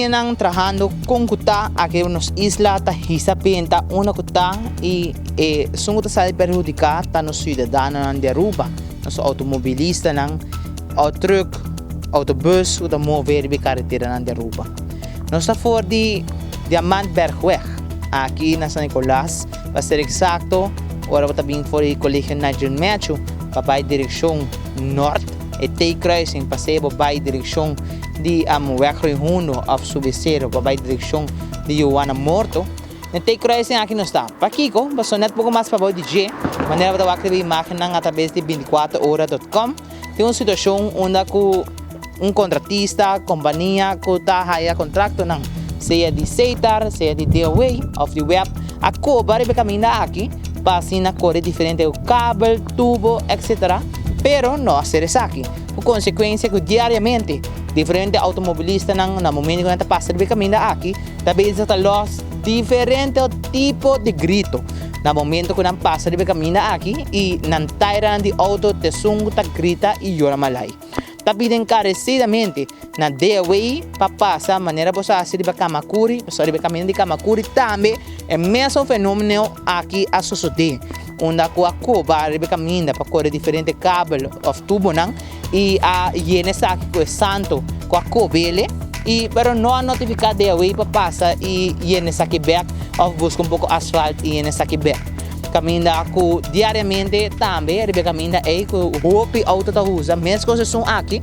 Kompanianan trahando kon ku ta aki riba nos isla ta hisa benta unda ku ta i e esun ku ta sali perhudiká ta nos siudadanonan di Aruba, nos outomobilistanan, outrùk, outobùs ku ta move riba e kareteranan di Aruba. Nos ta for di Diamantbergweg aki na San Nicolas, pa ser eksakto ora bo ta bin for di Kolegio Nigel Matthew pa bai direkshon nòrt, e T-kruising pas'e bo bai direkshon di Weg Rooi Hundo of subi sero pa bai direkshon di Juwana Morto. Na T-kruising aki nos ta. Pakiko? Pasobra net poko mas pabou di dje, manera bo ta wak riba imagennan atrabes di binticuaterora dot com, tin un situashon unda ku un kontratista, kompania ku ta haya kontraktonan, sea di Setar, sea di DOW of di web, a koba riba e kaminda aki pa asina kore diferente kabel, tubo, etc. Pero no a ser esaki. Ku konsekuensia ku diariamente diferente outomobilistanan na momento ku nan ta pasa riba e kaminda aki ta bezig ta lòs diferente tipo di grito na momento ku nan pasa riba e kaminda aki i nan tairanan di outo ta esun ku ta grita i yora malai. Ta pidi enkaresidamente na DOW pa pasa manera bo sa hasi riba Kamakuri, pasobra riba e kaminda di Kamakuri tambe e mesun fenomeno aki a sosodé, unda ku a koba riba e kaminda pa kore diferente kabel òf tubonan i a yena esaki ku e santo ku a kob'ele i pero no a notifiká DOW pa pasa i yena esaki bèk òf buska un poko asfalt i yena esaki bèk. Kaminda ku diariamente tambe riba e kaminda ei ku hopi outo ta usa meskos esun aki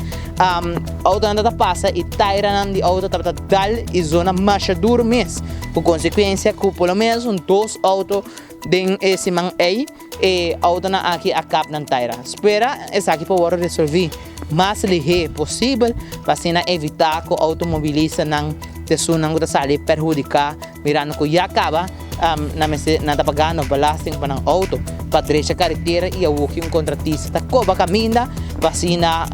outonan ta pasa i tairanan di outo tabata dal i zona masha duru mes ku konsekuensia ku por lo menos un dos outo den e siman ei e outonan aki a kap nan taira. Spera esaki por wòrdu resolví mas lihé posibel pa asina evitá ku outomobilistanan ta esunnan ku ta sali perhudiká mirando ku ya kaba Nan mester nan ta pagando belasting pa nan auto pa drecha karetera i awoki un kontratista ta koba kaminda pa asina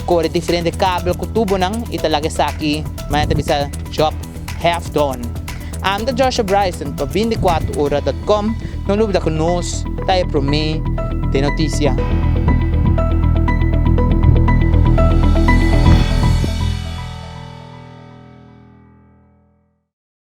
kore diferente kabel ku tubonan i ta laga esaki manera ta bisa job half done. Ami ta Joshua Bryson pa 24ora dot com. No lubida ku nos ta e prome den notisia.